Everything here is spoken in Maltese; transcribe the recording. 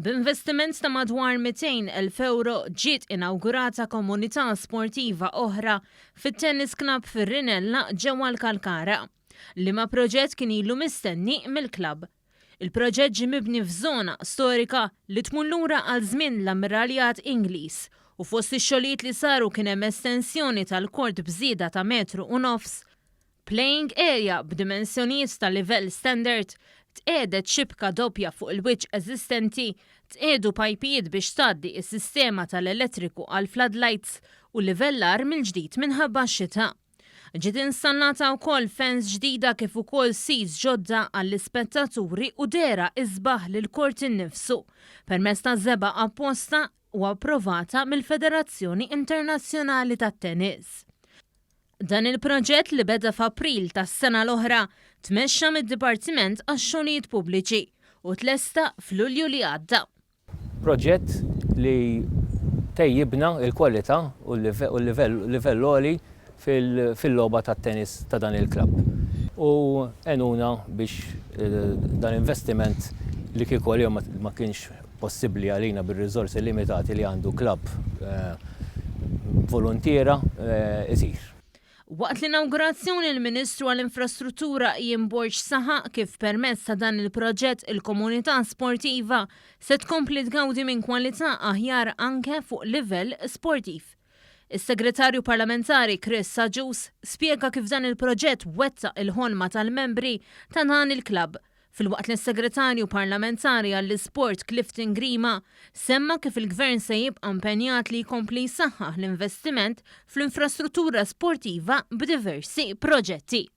B'investiment ta' madwar 200,000 ewro ġiet inawgurata komunità sportiva oħra fit-Tennis Club fir-Rinella ġewwa l-Kalkara, liema proġett kien ilu mistenni mill-klabb. Il-proġett ġie mibni f'żona storika li tmur lura għal żmien l-Ammiraljat Ingliż u fost ix-xogħlijiet li saru kien hemm estensjoni tal-kort b'żieda ta' metru u nofs, Playing area b'dimensjonijiet ta' livell standard, tqiegħdet xibka doppja fuq il-wiċċ eżistenti, tqiegħdu pajpijiet biex tgħaddi s-sistema tal-elettriku għall-floodlights u livellar mill-ġdid minħabba x-xita. Ġiet installata wkoll fence ġdida kif ukoll seats ġodda għall-ispettaturi u dehra isbaħ lill-court innifsu permezz ta' żebgħa apposta u approvata mill-Federazzjoni Internazzjonali tat-Tennis. Dan il-proġett li beda f'April tas-sena l-oħra tmexxa mid-Dipartiment għax-Xogħlijiet Pubbliċi u tlesta f'Lulju li għadda. Proġett li tejjibna l-kwalità u l-livell għoli fil-logħba tat-tennis ta' dan il-klabb u għenuna biex dan investiment li kieku għalihom ma kienx possibbli għalina bir-riżorsi limitati li għandu klabb voluntiera isir. Waqt l-inawgurazzjoni l-Ministru għall-Infrastruttura Ian Borg saħaq kif permezz ta' dan il-proġett il-komunità sportiva se tkompli tgawdi minn kwalità aħjar anke fuq livell sportiv. Is-Segretarju Parlamentari Chris Agius spjega kif dan il-proġett wettaq il-ħolma tal-membri ta' dan il-klabb Filwaqt li s-Segretarju Parlamentari għall-Isport Clifton Grima semma kif il-Gvern se jibqa' impenjat li jkompli jsaħħaħ l-investiment fl-infrastruttura sportiva b'diversi proġetti.